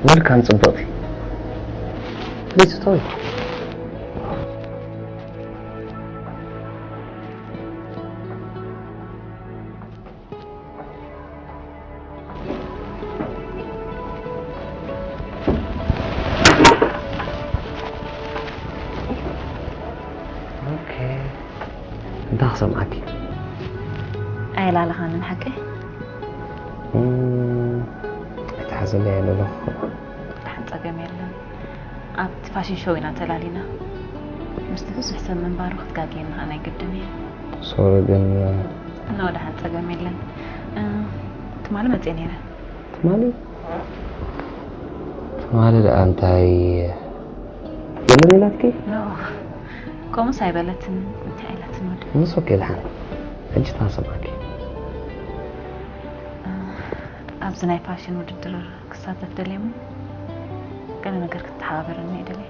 Welcome ጽብቕቲ። Please እተዊ። ኦኬ። እንታይ ክሰምዓኪ? ኣየላለኻንን ሓቀይ? እም፣ ኣይትሓዘለይ ኣለኹ። ደሓን ጸገም የለን። ኣብቲ ፋሽን ሾው ኢና ተላሊና። ምስቲ ብዙሕ ሰብ ምንባሩ ክትጋግየኒ ኸኣ ናይ ግድን እዩ። ሶሪ ግን፣ ኖ፣ ደሓን ጸገም የለን። እ፣ ትማሊ መጽየ ነይረ። ትማሊ? ትማሊ ደኣ እንታይ ገመድ ኢላትኪ? ኖ፣ ከምኡስ ኣይበለትን። እንታይ ኢላትኒ ወዲ? ምስ ኦኬ፣ ደሓን። ሕጂ እንታይ ሰማዕኪ? እ፣ ኣብዚ ናይ ፋሽን ውድድር ክሳተፍ ደልየ እሞ፣ ገለ ነገር ክትተሓባበረኒ እየ ደልየ።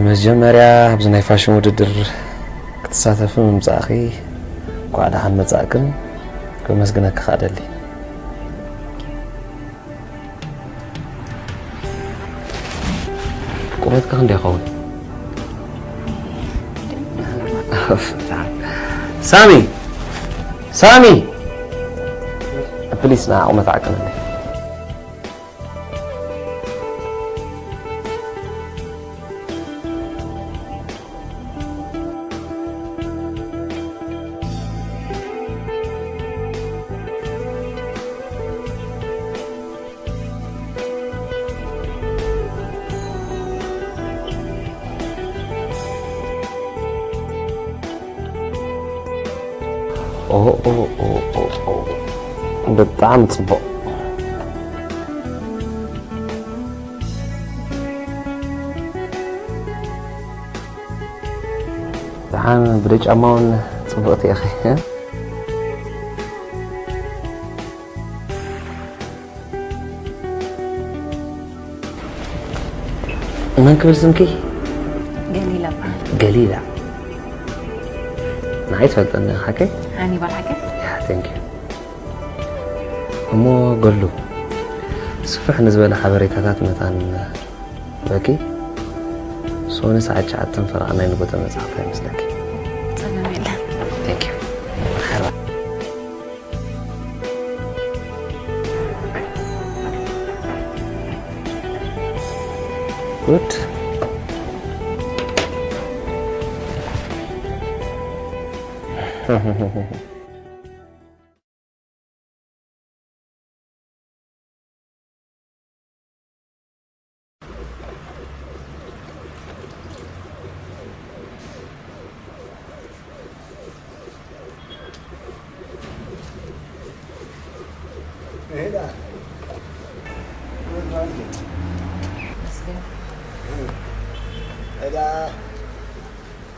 መጀመርያ ኣብዚ ናይ ፋሽን ውድድር ክትሳተፊ ምምጻእኺ እንኳዕ ደሓን መጻእክን ከመስግነኪ ከኣ ደሊ። ቁመትካ ክንደይ ይኸውን? ሳሚ! ሳሚ! ፕሊስ ንዓ ቁመት ዓቅነለይ። ኦ፣ ኦ፣ ኦ፣ ኦ፣ ኦ። ብጣዕሚ ጽቡቕ። ደሓን ብደይ ጫማ እውን ጽብቕቲ ኢኺ። መን ክብል ስምኪ? ገሊላ እበሃል። ገሊላ። ንዓይ ትፈልጠኒ ኢኻ ሓቀይ? ሃኒባል ሓቀይ? ያ፣ ቴንክ ዩ። እሞ ገሉ፣ ስፍሕ ንዝበለ ሓበሬታታት መታን በኪ ሶኒ ሰዓት ትሽዓተ ፈረቓ ናይ ንጎተ መጻእታ ይመስለኪ። ጸገም የለን። ቴንክ ዩ። መርሓባ። ጉድ።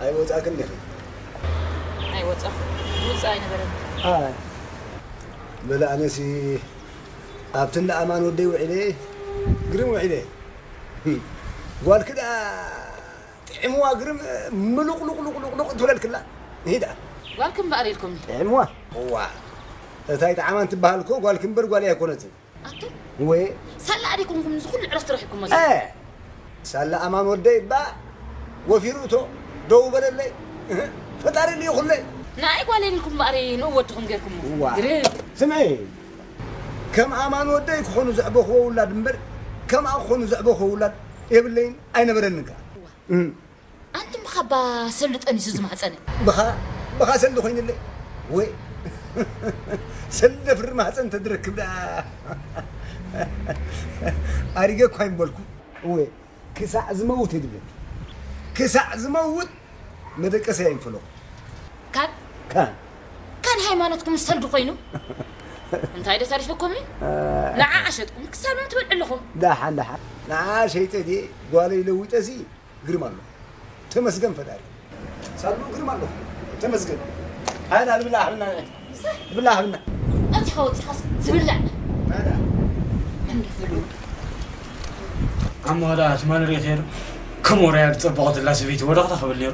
ኣይወጻእክን ዲኺ? ኣይወጻኹ። ውጻእ ኣይነበረን። ኣይ፣ በለ ኣነሲ ኣብቲ እንዳ ኣማን ወደይ ውዒለ፣ ግርም ውዒለ። ጓልኪ ደኣ ጥዕምዋ ግርም ምሉቕሉቕሉቕሉቕ ትብለልክላ። ይሂዳ። ጓልኪ እምበኣር ኢልኩምኒ። ጥዕምዋ። እዋ። እታ ኣይጠዓማን ትበሃል እኮ ጓልኪ እምበር ጓለይ ኣይኮነትን። ኣቱም? ወ- ሳላ ኣደይ ኮንኩም እዚ ኩሉ ዕረፍቲ ረኺብኩሞ እ! ዘለኹም? ሳላ ኣማን ወደይ እባ ወፊሩ እቶ ደው በለለይ። እህ፣ ፈጣሪ ልኢኹለይ። ንኣይ ጓለይ ኢልኩም እምበኣር ንኡ ወድኹም ጌርኩሞ። እዋ። ግርም። ስምዒ፣ ከም ኣማን ወደይ ክኾኑ ዘዕበኽዎ ውላድ እምበር፣ ከምኣ ክኾኑ ዘዕበኽዎ ውላድ የብለይን፣ ኣይነበረንን ከኣ። እዋ። እም። ኣንቱም ብኻባ ሰሉ ጠኒሱ ዝማሕፀነ። ብኻ፣ ብኻ ሰሉ ኮይኑለይ። ወይ፣ ሰሉ ደፍሪ ማህፀን ተድረክብ ደኣ። ኣሪገ እኳ ይምበልኩ። ወይ፣ ክሳዕ ዝመውት ይድብል። ክሳዕ ዝመውት መደቀሰ ኣይንፈለኹ። ካን? ካን። ካን ሃይማኖትኩም ሰልዲ ኮይኑ? እንታይ ዶ ተሪፍኩም እዩ? እ፣ ንዓዓ ሸጥኩም ክሳብ ሎም ትበልዑ ኣለኹም። ደሓን፣ ደሓን። ንዓዓ ሸይጠ ድየ ጓለይ ለዊጠ ሲ ግርም ኣለኹ። ተመስገን ፈጣሪ። ሳሉ ግርም ኣለኹ። ተመስገን። ሃይና ልብላ ሃብና። ልብላ ሃብና። ኣንቺ ከወጽኻስ ዝብላዕ። ሃይና። እንዲ ፍሉ። ኣሞ ወዳ ትማሊ ርኢኺ ዶ? ከም ወራያ ዝጸበቐትላ ሰበይቲ ወደቕታ ክብል ነይሩ።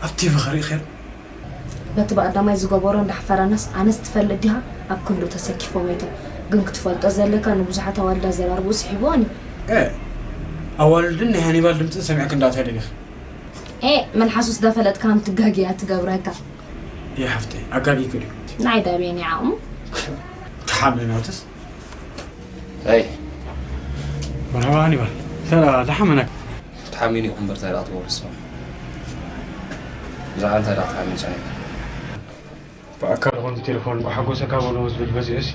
ኣብ ቲቪ ክርኢ ኸይሩ። በቲ ብቐዳማይ ዝገበሮ እንዳሕፈረናስ ኣነስ ትፈልጥ ዲኻ? ኣብ ክንዱ ተሰኪፎም የቶም። ግን ክትፈልጦ ዘለካ ንብዙሓት ኣዋልድ ኣዘራርብኡ ስሒብወን እዩ። እ ኣዋልድን ናይ ሃኒባል ድምፅን ሰሚዕክ እንዳተደሊኽ ኤ መልሓሱስ ዳፈለጥካ ከም ትጋግያ ትገብረካ። ይሓፍተይ ኣጋጊኩ ድዩ ናይ ዳቤን ይዓቕሙ ተሓሚማትስ ኣይ መርሓባ ሃኒባል ሰላ ደሓመናክ ተሓሚኑ ይኹን በርታ ኢላ ክትገብሩ ስማ ብዛዕባ እንታይ ዳ ክትሓሚኑ ጸኒሕካ ብኣካል ኾን ብቴሌፎን ብሓጎሰካ በሎ ዝብል በዚሑሲ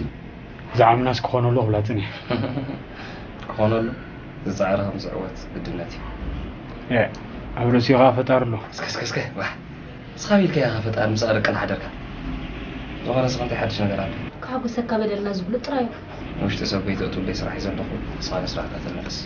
ዝዓምናስ ክኾነሉ ክብላ ጽኒሕ ክኾነሉ ዝጻዕረ ከም ዝዕወት ግድነት እዩ ኣብ ርእሲኻ ፈጣር ኣሎ እስከ እስከ እስከ ዋ እስኻ ኢልካ ኢኻ ፈጣር ምስ ኣረቀን ሓደርካ ዝኾነ ስኻ እንታይ ሓድሽ ነገር ኣሎ ክሓጎሰካ በደልና ዝብሉ ጥራይ እዩ ውሽጢ ሰብ ከይተእትውለይ ስራሕ እዩ ዘለኹ ንስኻ ንስራሕካ ተመለስ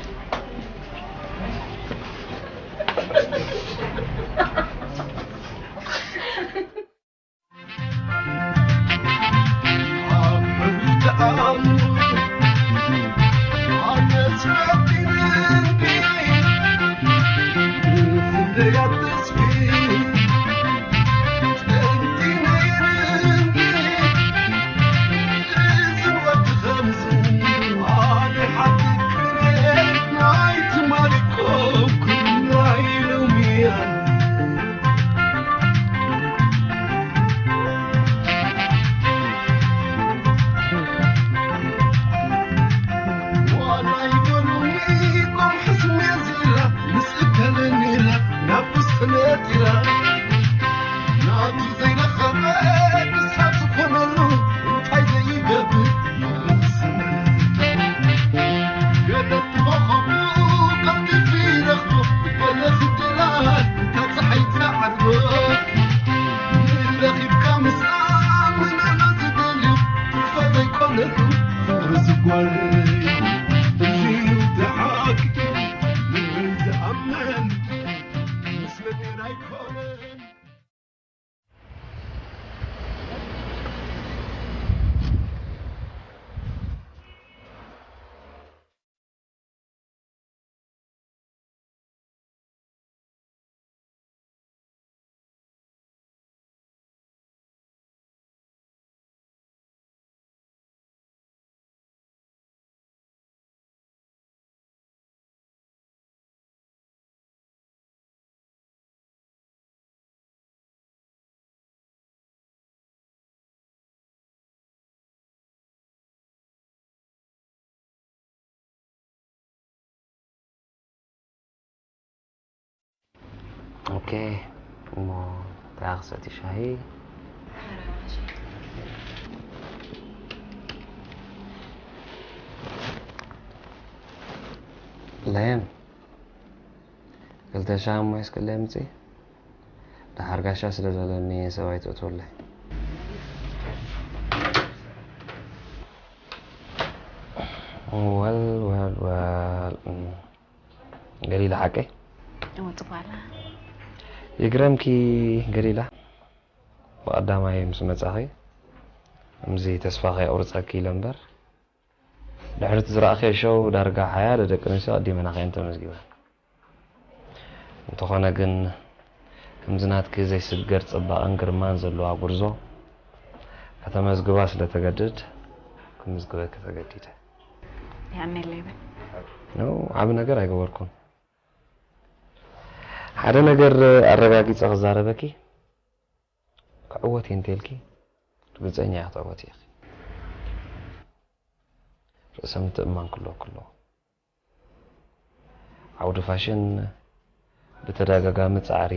ኦኬ እሞ እንታይ ክሰቲ ሻሂ ለየም ክልተ ሻሂ እሞ ሒዝክለይ ምፂ ደሓር ጋሻ ስለ ዘለኒ ሰብኣይ ትእትወለይ ወል ወል ወል ገሊላ ሓቀይ እወ ጽቡቕ ኣላ ይግረምኪ ገሊላ ብቐዳማይ ምስ መጻኺ ከምዚ ተስፋ ከየቑርጸኪ ኢለ እምበር ድሕሪ እቲ ዝረኣኽዮ ሸው ዳርጋ ሓያለ ደቂ ኣንስትዮ ኣቐዲመና ከየን ተመዝጊበን እንተኾነ ግን ከምዚ ናትኪ ዘይስገር ጽባቐን ግርማን ዘለዋ ጉርዞ ከተመዝግባ ስለ ተገድድ ክምዝግበኪ ተገዲደ። የቐንየለይ በል። ኖ ዓቢ ነገር ኣይገበርኩን። ሓደ ነገር ኣረጋጊጸ ክዛረበኪ ክዕወት እየ እንተልኪ ርግጸኛ እየ ክትዕወቲ ኢኺ። ርእሰ ምትእምማን ክህልወኪ ኣለዎ። ዓውዲ ፋሽን ብተደጋጋሚ ጻዕሪ፣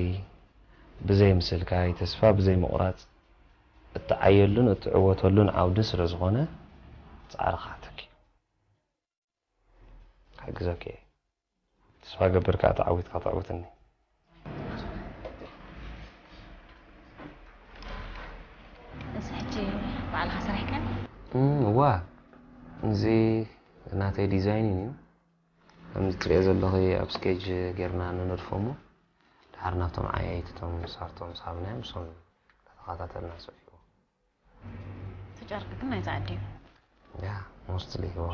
ብዘይ ምስልካይ፣ ተስፋ ብዘይ ምቑራጽ እትዓየሉን እትዕወተሉን ዓውዲ ስለ ዝኾነ ጻዕሪ ክሓተኪ እዩ። ክሕግዘኪ እየ። ተስፋ ገብር ከኣ ተዓዊትካ ተዕውትኒ። እዚ ሕጂ ባዕልኻ ሰሪሕካዮ? እም፣ እዋ፣ እዚ ናተይ ዲዛይን እዩ። ከምዚ ትሪኦ ዘለኺ ኣብ ስኬጅ ጌርና ንነድፎ እሞ ድሓር ናብቶም ዓያይቲ እቶም ሳርቶም ዝሃብናዮም ንሶም እንዳተኸታተልና ንሰፍይዎ። እቲ ጨርቂ ግን ናይዚ ዓዲ እዩ። ያ ሞስትሊ እዋ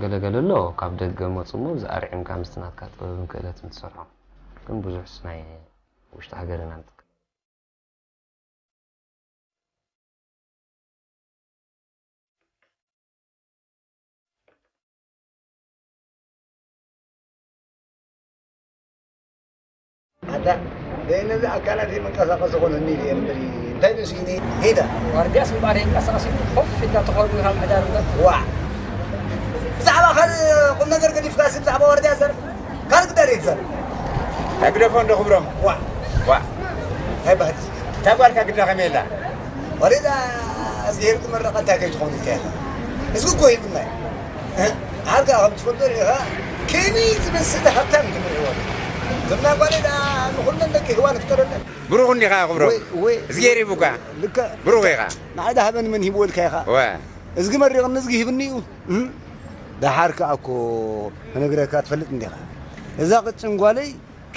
ገለ ገለ ኣሎ ካብ ደገ መፁ እሞ ብዚ ኣርዒምካ ምስቲ ናትካ ጥበብን ክእለትን ትሰርሖ ግን ብዙሕ ናይ ውሽጢ ሃገር ኢና ንጥቀም። ነዚ ኣካላት መንቀሳቐሲ ኾነኒ ኢለ እየ እምበሪ፣ እንታይ ደስ ኢኒ? ሄዳ። ዋርድያስ እምበኣር የንቀሳቐስ ኢሉ ኮፍ ኢልካ ተኸርቡ ኢኻ ምሕዳር እምበር። ዋዕ! ብዛዕባ ካልእ ቁም ነገር ገዲፍካሲ ብዛዕባ ዋርድያ ዘር-፣ ካልእ ጉዳይ ዘይትዛረብ። ግደፎ እንዶ ክብሮም። ዋዕ! ዋዕ! እንታይ ባህል? እታ ጓልካ ግዳ ከመይ ኣላ? ወሬዳ እዝሄር ዝመረቐ እንታይ ከይትኸውን ኢልካ ኢኻ? ህዝቢ እኮ ሂቡና እዩ። እ? ዓርካ ከም ትፈልጦ ኢኻ፣ ከመይ ዝመስል ሃብታም እዩ ትምርዕዎ። ከምና ጓለይ ደኣ ንኹለን ደቂ ህዋ ንፍጠረለን። ብሩኽ እንዲኻ ክብሮ። ወይ፣ ወይ። እዝጌር ሂቡካ። ልክዕ። ብሩኽ ኢኻ። ንዓይ ደኣ ሃበኒ መን ሂብዎ ኢልካ ኢኻ። ወ። እዝጊ መሪቕኒ እዝጊ ሂብኒ እዩ። እም። ደሓር ከኣ እኮ ክነግረካ ትፈልጥ እንዲኻ። እዛ ቅጭን ጓለይ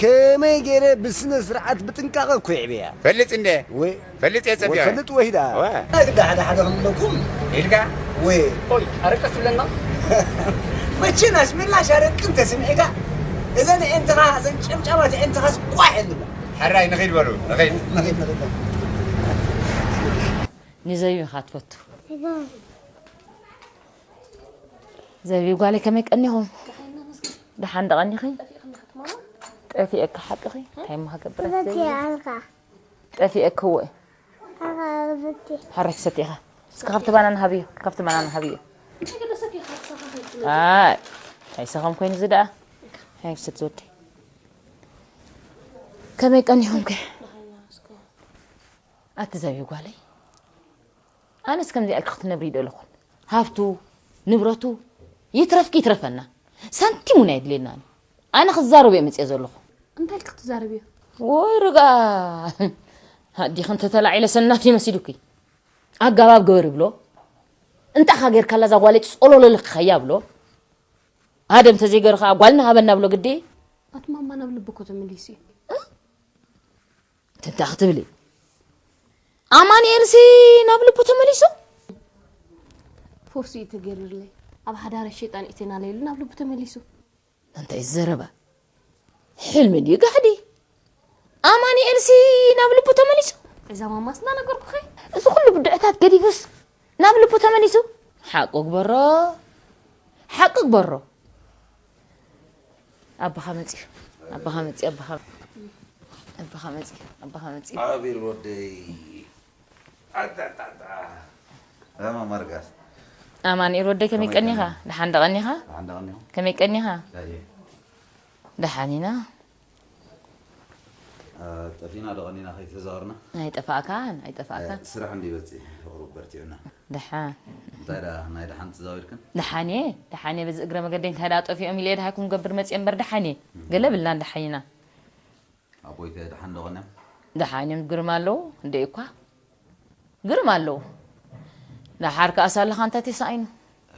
ከመይ ገይረ ብስነ ስርዓት ብጥንቃቐ እኮ የዕብያ። ፈልጥ እንደ። ወይ ፈልጥ እየ ወይ ጸቢያ። ፈልጥ ወይ ደኣ። ወ። ናይ ግዳ ሓደ ሓደ ክንብለኩም። ኢልካ? ወይ። ኦይ፣ ኣረቀ ትብለና? መቸናስ ምላሽ ኣረቅን ተስምዒካ? እዘን ኣዒንትኻ፣ እዘን ጨምጫማት ኣዒንትኻስ ቋሕ የብላ። ሕራይ ንኺድ በሉ፣ ንኺድ። ንኺድ፣ ንኺድ። ንዘዩ ኢኻ ትፈቱ። ዘቢ ጓለይ ከመይ ቀኒኹም? ደሓን ዶ ቀኒኺ? ጠፊእኪ ሓቅኺ? እንታይ እሞ ክገብር? ጠፊእኪ እወ። ሓራይ ትሰቲ ኢኻ። እስኪ ካብቲ ባናና ሃብዮ፣ ካብቲ ባናና ሃብዮ። ኣይ፣ ኣይሰኸም ኮይኑ እዚ ደኣ። ሃይ፣ ሰቲ ዝወደይ። ከመይ ቀኒኹም ከ? ኣቲ ዘቢ ጓለይ። ኣነስ ከምዚኣ ኢልኪ ክትነብሪ ይደለኹን። ሃብቱ፣ ንብረቱ፣ ይትረፍኪ ይትረፈና። ሳንቲም እውን ኣየድልየናን እዩ። ኣነ ክዛረብ እየ መፅየ ዘለኹ። እንታይ ኢልኪ ክትዛረብዮ? ወይ ርጋ፣ ኣዲኺ እንተተላዒለ ሰናፊ መሲሉኪ። ኣጋባብ ግበሪ ብሎ። እንጣኻ ጌርካላ እዛ ጓለይ ጸሎሎ ለክኸያ ብሎ። ሃደም ተዘይገር ኸዓ ጓልና ሃበና ብሎ ግዲ። ኣቲ ማማ ናብ ልቢ እኮ ተመሊሱ እዩ። እ? እንታይ ክትብሊ? ኣማኑኤልሲ ናብ ልቡ ተመሊሱ? ፎርሲ እዩ ተገይሩለይ። ኣብ ሓዳረ ሸይጣን እቴና ለይሉ ናብ ልቡ ተመሊሱ። እንታይ ዘረባ? ሕልሚ ድዩ ጋሕዲ? ኣማኑኤልሲ ናብ ልቡ ተመሊሱ? እዛ ማማስ እናነገርኩኺ። እዚ ኩሉ ብድዕታት ገዲፉስ ናብ ልቡ ተመሊሱ? ሓቁ ግበሮ። ሓቁ ግበሮ። ኣባኻ መጺኡ። ኣባኻ መጺኡ፣ ኣባኻ፣ ኣባኻ መጺኡ፣ ኣባኻ መጺኡ። ኣቢር ወደይ። ኣታ፣ ኣታ፣ ኣታ። ራማ ማርጋስ። ኣማኑኤል ወደይ፣ ከመይ ከመይ ቀኒኻ? ቀኒኻ? ደሓን ዶ ቀኒኻ? ደሓን ዶ ቀኒኹም? ከመይ ቀኒኻ? ዳየ። ደሓን ኢና። እ፣ ጠፊና ዶ ቀኒና ከይተዛወርና? ኣይጠፋእካን፣ ኣይጠፋእካን። እ፣ ስራሕ እንዲ በፂሕ፣ ቁሩብ በርቲዑና። ደሓን። እንታይ ደኣ፣ ናይ ደሓን ተዛዊርክን? ደሓን እየ፣ ደሓን እየ። በዚ እግረ መገደይ እንታይ ደኣ ጠፊኦም ኢለ እየ ደሃይኩም ገብር መፅየ እምበር ደሓን እየ። እም። ገለ ብልናን ደሓን ኢና። ኣቦይተ ደሓን ዶ ቀኒዮም? ደሓን እዮም፣ ግርም ኣለዉ። እንደ እኳ ግርም ኣለዉ። ደሓር ከኣ ሳልኻ እንታይ ተሳኢኑ?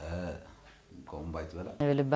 እ፣ ከምኡ እምባ ኣይትበላ። ንብል እባ።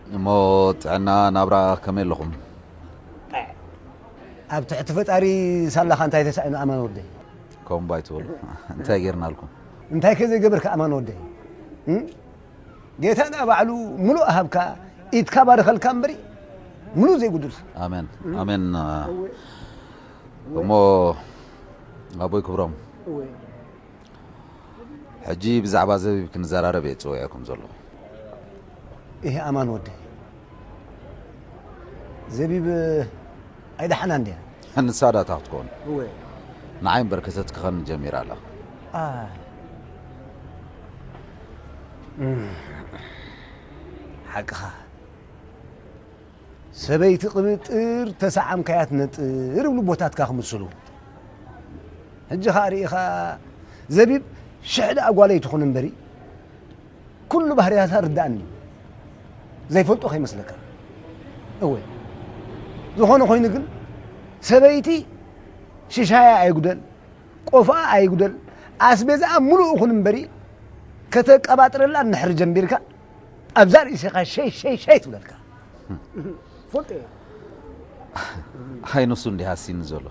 እሞ ጥዕና ናብራ ከመይ ኣለኹም? ኣብ ትሕቲ ፈጣሪ ሳላኻ እንታይ ተሳኢኑ ኣማን ወደይ? ከምኡ ባይትበሉ። እንታይ ጌርናልኩም? እንታይ ከ ዘይገበርካ ኣማን ወደይ? እም? ጌታ ደኣ ባዕሉ ምሉእ ሃብካ፣ ኢድካ ባርኸልካ እምበሪ፣ ምሉእ ዘይጉድል። ኣሜን፣ ኣሜን። እሞ ኣቦይ ክብሮም፣ ሕጂ ብዛዕባ ዘቢብ ክንዘራረብ እየ ጽውዒኩም ዘለኹ። ኢህ ኣማን ወደይ፣ ዘቢብ ኣይደሓናን ድያ? ንሳ ዳታ ክትከውን። እወ። ንዓይ እምበር ከተትክኸኒ ጀሚራ ኣላ። ኣይ። እም። ሓቅኻ። ሰበይቲ ቅብጥር ተሰዓምካያ ትነጥር ይብሉ ኣቦታትካ ክምስሉ። ሕጂ ኸኣ ርኢኻ ዘቢብ ሽሕ ደኣ ጓለይ ትኹን እምበሪ፣ ኩሉ ባህርያታ ርዳእኒ እዩ። ዘይፈልጦ ከይመስለካ። እወ። ዝኾነ ኮይኑ ግን ሰበይቲ ሽሻያ ኣይጉደል፣ ቆፎኣ ኣይጉደል፣ ኣስቤዛኣ ምሉእ ይኹን እምበሪ ከተቀባጥረላ እንድሕር ጀሚርካ ኣብዛ ርእሲኻ ሸይ ሸይ ሸይ ትብለልካ። ፈልጦ እየ። ኣይ ንሱ እንዲህ ኣሲኒ ዘሎ።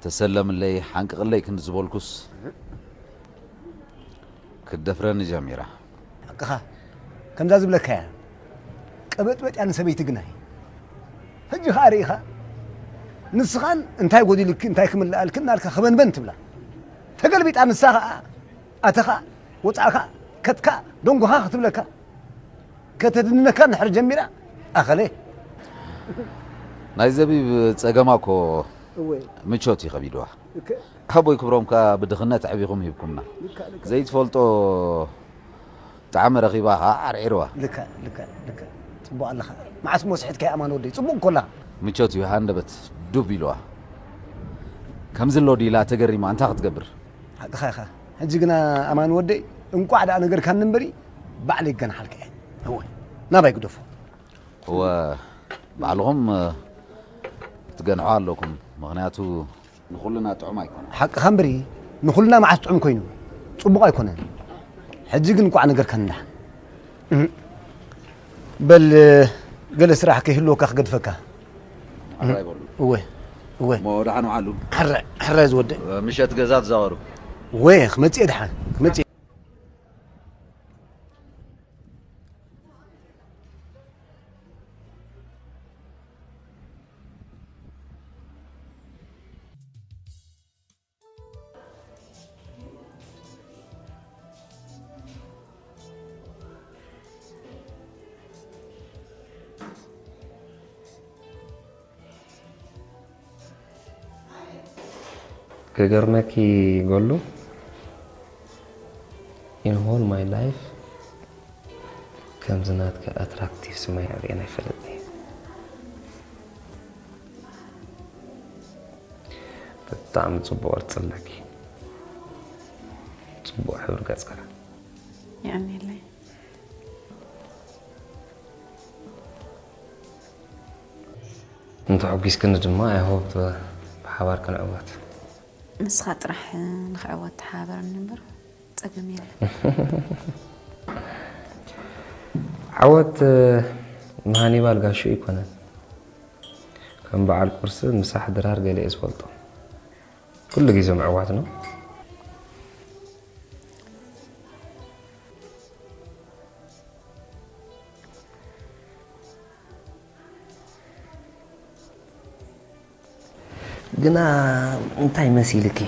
ተሰለምለይ፣ ሓንቅቕለይ ክንዲ ዝበልኩስ ክትደፍረኒ ጀሚራ። ሓቅኻ፣ ከምዛ ዝብለካ እያ። ቀበጥበጥ እያ ንሰበይቲ ግናይ። ሕጂ ኸኣ ርኢኻ፣ ንስኻን እንታይ ጎዲሉኪ፣ እንታይ ክምልኣልኪ እናልካ ኸበንበን ትብላ። ተገልቢጣ ንሳ ኸኣ ኣተኻ፣ ወጻእካ፣ ከትካ፣ ደንጎኻ ክትብለካ፣ ከተድንነካ እንድሕር ጀሚራ፣ ኣኸለ። ናይ ዘቢብ ጸገማ እኮ እወ። ምቾት እዩ ከቢድዋ። ልክዕ። ኣቦይ ክብሮም ከኣ ብድኽነት ኣዕቢኹም ሂብኩምና። ልክዕ፣ ልክዕ። ዘይትፈልጦ ጣዕሚ ረኺባ ኸዓ ዓርዒርዋ። ልክዕ፣ ልክዕ፣ ልክዕ። ጽቡቕ ኣለኻ። መዓስ እሞ ስሒትካያ ኣማን ወደይ? ጽቡቕ እኮ ኣለኻ። ምቾት እዩ፣ ሃንደበት ዱብ ኢልዋ። ከምዚ ኣሎ ድዩ ኢላ ተገሪማ፣ እንታይ ክትገብር? ሓቅኻ ኢኻ። ሕጂ ግና ኣማን ወደይ፣ እንቋዕ ደኣ ነገርካኒ እምበሪ፣ ባዕለይ ይገንሓልካ እየ። እወ፣ ናባይ ግደፎ። እወ፣ ባዕልኹም፣ እ፣ ክትገንሑ ኣለኩም። ምኽንያቱ ንኹልና ጥዑም ኣይኮነን። ሓቅኻ እምበሪ፣ ንኹልና መዓስ ጥዑም ኮይኑ? ጽቡቕ ኣይኮነን። ሕጂ ግን እንቋዕ ነገርካኒ ደሓን። እህ። በል፣ ገለ ስራሕ ከይህልወካ ክገድፈካ። ሕራይ በሉ። እወ፣ እወ። እሞ ደሓን ውዓሉ። ሕራይ፣ ሕራይ ዝወደይ። ምሸት ገዛ ትዛወሩ። እወ፣ ክመጽእ እየ ደሓን፣ ክመጽእ እየ። ክገርመኪ ጎሉ፣ in whole my life ከምዚ ናትኪ ኣትራክቲቭ ስማይል ርእየን ኣይፈልጥን እየ። ብጣዕሚ ጽቡቕ ቅርጺ ኣለኪ። ጽቡቕ ሕብሪ ገጽ ከኣ። የቐንየለይ። እንተሐጒስክኒ ድማ፣ I hope ብሓባር ክንዕወት። ንስኻ ጥራሕ ንኽዕወት ተሓባበረኒ እምበር ጸገም የለን። ዓወት ንሃኒባል ጋሹ ኣይኮነን። ከም በዓል ቁርሲ፣ ምሳሕ፣ ድራር ገለ እየ ዝፈልጦ። ኩሉ ግዜ ምዕዋት ነው። ግና እንታይ መሲልኪ?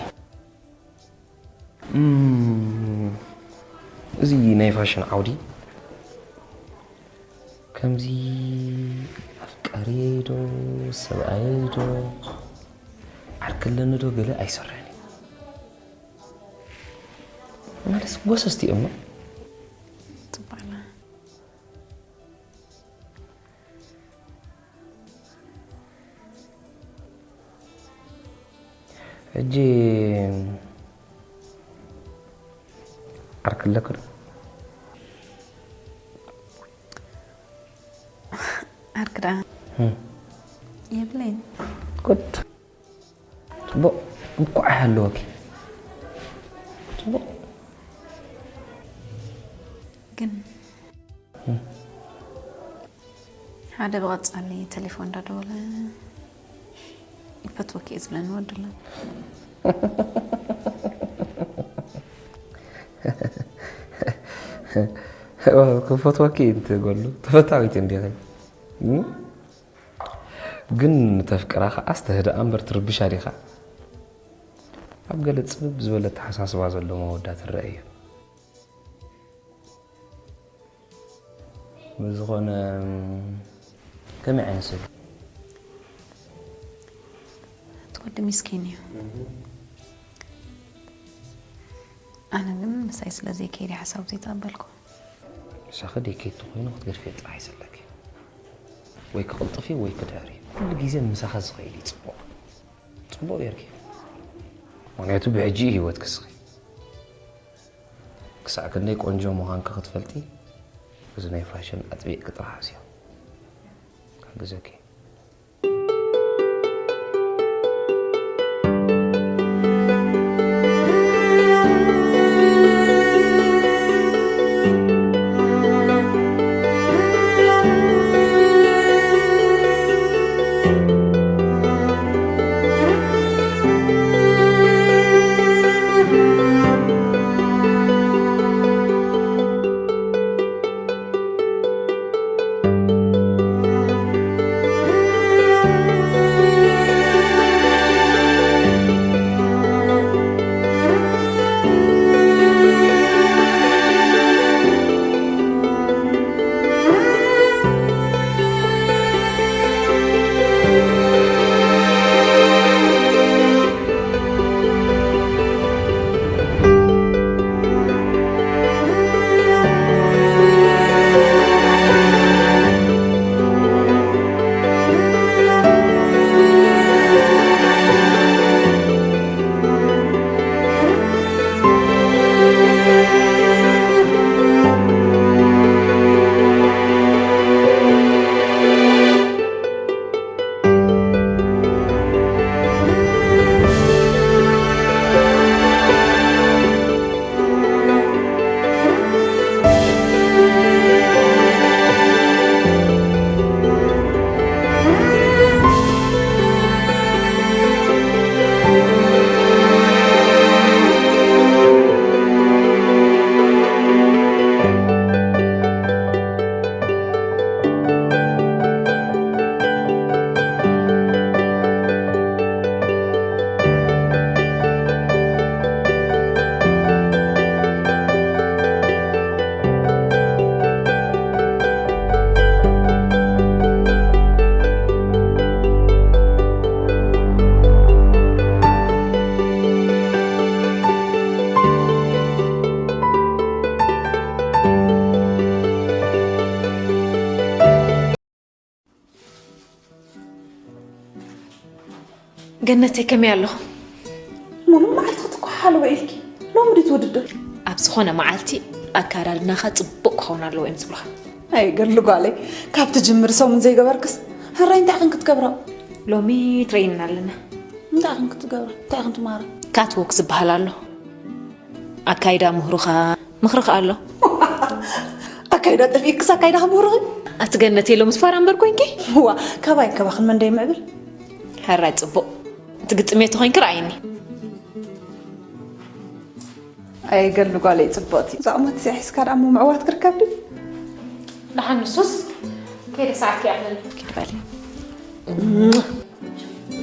እም፣ እዚ ናይ ፋሽን ዓውዲ ከምዚ ኣፍቃሪየይ ዶ ሰብኣየይ ዶ ዓርኪ ኣለኒ ዶ ገለ ኣይሰርሕን እዩ። ማለት ጎሰስቲ እዮም። ጽቡቕ ኣላ። ሕጂ ዓርኪ ኣለኪ ዶ? ዓርኪ ደኣ እም። የብለይን። ጉድ። ጽቡቕ፣ እንኳዕ ይሃለወኪ። ጽቡቕ። ግን እም። ሓደ ብቐጻሊ ቴሌፎን እንዳደወለ ይፈትወኪ እየ ዝብለኒ ወዲ ኣሎ። ክፈትወኪ እንትገሉ ተፈታዊት እንዲኺ። ግን ንተፍቅራ ከዓስ ተህድኣ እምበር ትርብሻ ዲኻ? ኣብ ገለ ጽብብ ዝበለ ኣተሓሳስባ ዘለዎም ኣወዳት ትረአ እዩ። ብዝኾነ ከመይ ዓይነት ሰብ? እቲ ወዲ ሚስኪን እዩ። ኣነ ግን ምሳይ ስለ ዘይከይድ ሓሳቡ ዘይተቐበልኩ። ንሳኺ ደይከይድ ተኾይኑ ክትገድፍዮ ጥራሕ ይሰለኪ። ወይ ክቕልጥፍ እዩ ወይ ክድሕር እዩ። ኩሉ ግዜ ምሳኻ ዝኸይድ እዩ ጽቡቕ። ጽቡቕ ጌርኪ። ምኽንያቱ ብሕጂ እዩ ህይወትኪ እስኺ። ክሳዕ ክንደይ ቆንጆ ምዃንኪ ክትፈልጢ፣ እዚ ናይ ፋሽን ኣጥቢቕኪ ጥራሕ ሓስዮ። ክሕግዘኪ። ገነተይ ከመይ ኣለኹ? ሙሉ መዓልቲ ክትኳሓሉ ውዒልኪ፣ ሎሚ ድዩ ትውድድር? ኣብ ዝኾነ መዓልቲ ኣካዳድናኻ ጽቡቕ ክኸውን ኣለዎ እዮም ዝብሉኻ። ኣይ ገድሊ ጓለይ፣ ካብ ትጅምሪ ሰሙን ዘይገበርክስ፣ ሕራይ እንታይ ኽን ክትገብራ? ሎሚ ትረይንና ኣለና። እንታይ ኽን ክትገብራ? እንታይ ኽን ትማራ? ካትዎክ ዝበሃል ኣሎ። ኣካይዳ ምህሩኻ ምኽሪ ከኣ ኣሎ። ኣካይዳ ጠፊእክስ ኣካይዳ ክምህርኺ? ኣቲ ገነተይ ሎምስ ፋራ እምበር ኮይንኪ? እዋ ካባይ ከባኽን መን ደይምዕብል? ሕራይ ጽቡቕ። ትግጥምዮ ተኾይንኪ ረኣይኒ። ኣይ ገሉ ጓለይ ጽብቕቲ። እዛ ቁመት እዚኣ ሒዝካ ደኣ እሞ ምዕዋት ክርከብ ድዩ? ደሓን ንሱስ ከይደ ሰዓት ከይኣኽለኒ። ኪድ በሊ።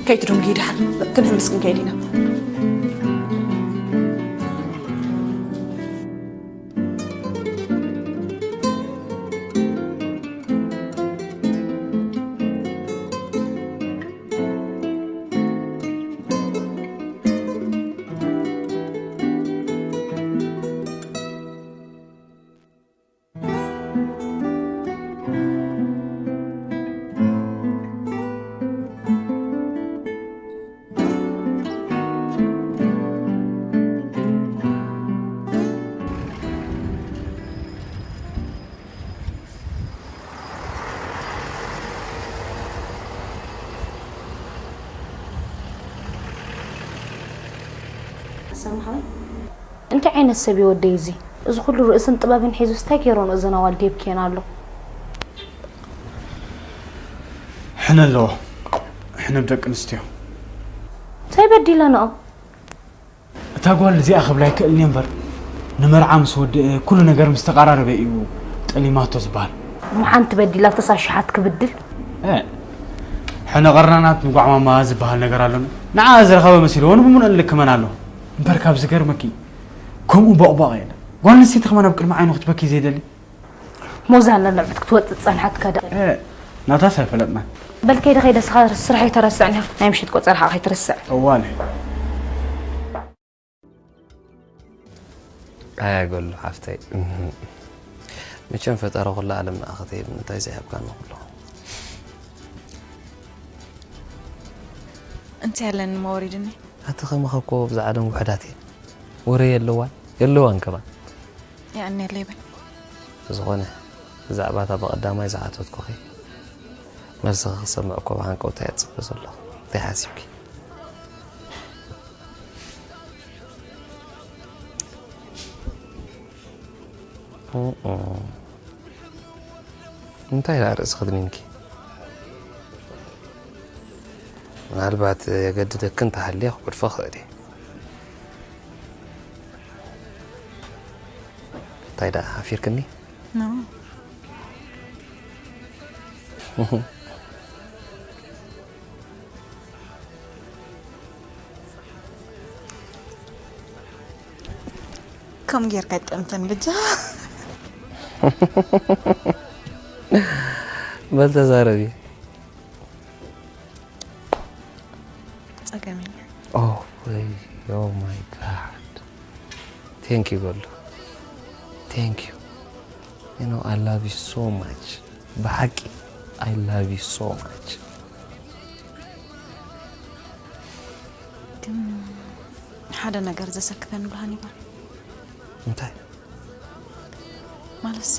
ከይትድንጉ ይደሓን። ክንሕምስ ክንከይድ ኢና። ሰማሃዊ እንታይ ዓይነት ሰብ እዩ ወደይ እዚ? እዚ ኩሉ ርእስን ጥበብን ሒዙስ እንታይ ገይሩ ንእዘን ኣዋልድ የብክየን ኣሎ? ሕነ ኣለዎ። ሕነ ብደቂ ኣንስትዮ። እንታይ በዲለንኦም? እታ ጓል እዚኣ ክብላ ይክእልኒ እምበር፣ ንመርዓ ምስ ወድአ ኩሉ ነገር ምስ ተቓራረበ እዩ ጠሊማቶ ዝበሃል። እሞ ሓንቲ በዲላቶስ ኣሽሓት ክብድል። እ፣ ሕነ ቐርናናት ንጓዕማማ ዝበሃል ነገር ኣሎና። ንዓ ዝረኸበ መሲልዎ ንብሙን እልክመን ኣሎ። እምበር ካብ ዝገርመኪ፣ ከምኡ ቦቕቧቕ የለን። ጓል ኣንስተይቲ ከማን ኣብ ቅድሚ ዓይኑ ክትበኪ ዘይደሊ። ሞዛ ኣላ ነብዕት ክትወፅእ ዝፀንሓትካ ደ እ፣ ናታስ ኣይፈለጥናን። በል ከይደ ከይደ ስኻ ስራሕ ኣይተረስዕን ኢኻ። ናይ ምሽት ቆፀርኻ ከይትርስዕ። እዋለ። ኣያ ገሉ ሓፍተይ፣ መቸም ፈጣሪ ኩላ ዓለም ንኣኸተይ ብምንታይ ዘይሃብካኒ ኩሉ። እንታይ ኣለኒ መወሪድኒ? ኣቲ ከማኻ እኮ ብዛ ዓለም ውሕዳት እየን። ወረ የለዋን የለዋን ከማን። የቐንየለይ በል። ብዝኾነ ብዛዕባ እታ ብቐዳማይ ዝሓተትኩኺ መልስኺ ክሰምዕ እኮ ብሃንቀውታ እየ ዝጽበ ዘለኹ። እንታይ ሓሲብኪ? እንታይ ደኣ ርእስኺ ድኒንኪ? ምናልባት የገድደኪ እንተሃልየ ክገድፎ እኽእል እየ። እንታይ ደኣ ሓፊርክኒ? ከም ጌርካ ይጠምተን ብጃ። በል ተዛረቢ። ጸገም የለ። Oh, ወይ, oh my God. Thank you, Goldo. Thank you. You know, I love you so much. ብሓቂ, I love you so much. ግን ሓደ ነገር ዘሰክፈኒ ብሃኒባል። እንታይ? ማለትሲ፣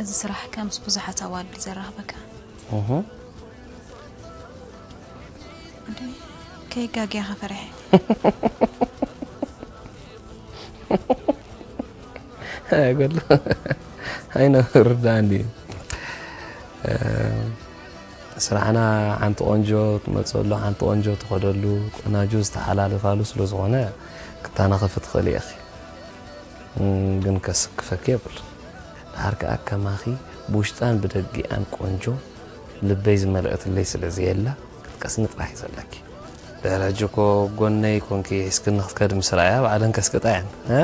እዚ ስራሕካ ምስ ብዙሓት ኣዋልድ ዘራኽበካ። እህ። እንዴ፣ ከይጋግያኻ ፈሪሐ። ኣይጎሎ። ኣይነ ርዳእኒ። ስራሕና ሓንቲ ቆንጆ ትመፀሉ፣ ሓንቲ ቆንጆ ትኸደሉ፣ ቆናጁ ዝተሓላለፋሉ ስለ ዝኾነ ክታነኸፊ ትኽእሊ ኢኺ። እም፣ ግን ከስክፈኪ የብሉን። ደሓር ከኣ ከማኺ ብውሽጣን ብደጊኣን ቆንጆ ልበይ ዝመልአትለይ ስለ ዘየላ ክትቀስኒ ጥራሕ እዩ ዘለኪ። ድሕሪ ሕጂ እኮ ጎነይ ኮንኪ ሒዝክኒ ክትከዲ ምስ ረኣያ ባዕለን ከስቅጣ እየን። እ?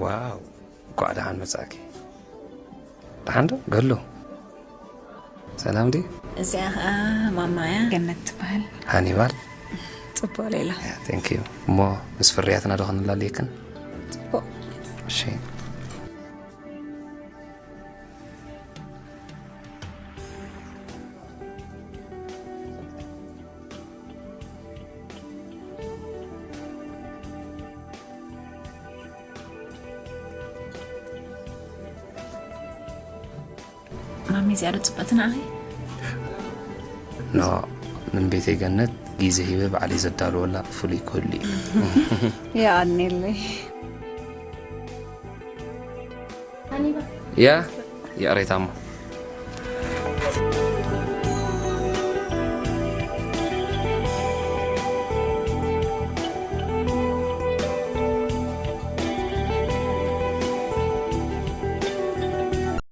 ዋው፣ እንኳዕ ደሓን መጻእኪ። ደሓን ዶ? ገሉ ሰላም ድዩ? እዚኣ ኸዓ ማማ እያ። ገነት ትበሃል። ሃኒባል። ጽቡቕ ሌላ። ያ፣ thank you። እሞ ምስ ፍርያትና ዶ ክንላለየክን? ጽቡቕ። እሺ። ሚዚኣ ዶ ጽብቕቲ ንዓኺ? ኖ፣ ንቤተይ ገነት ግዜ ሂበ ባዕለይ ዘዳልወላ ፍሉይ ክህሉ እዩ። የቐንየለይ። ያ ይቕሬታ እሞ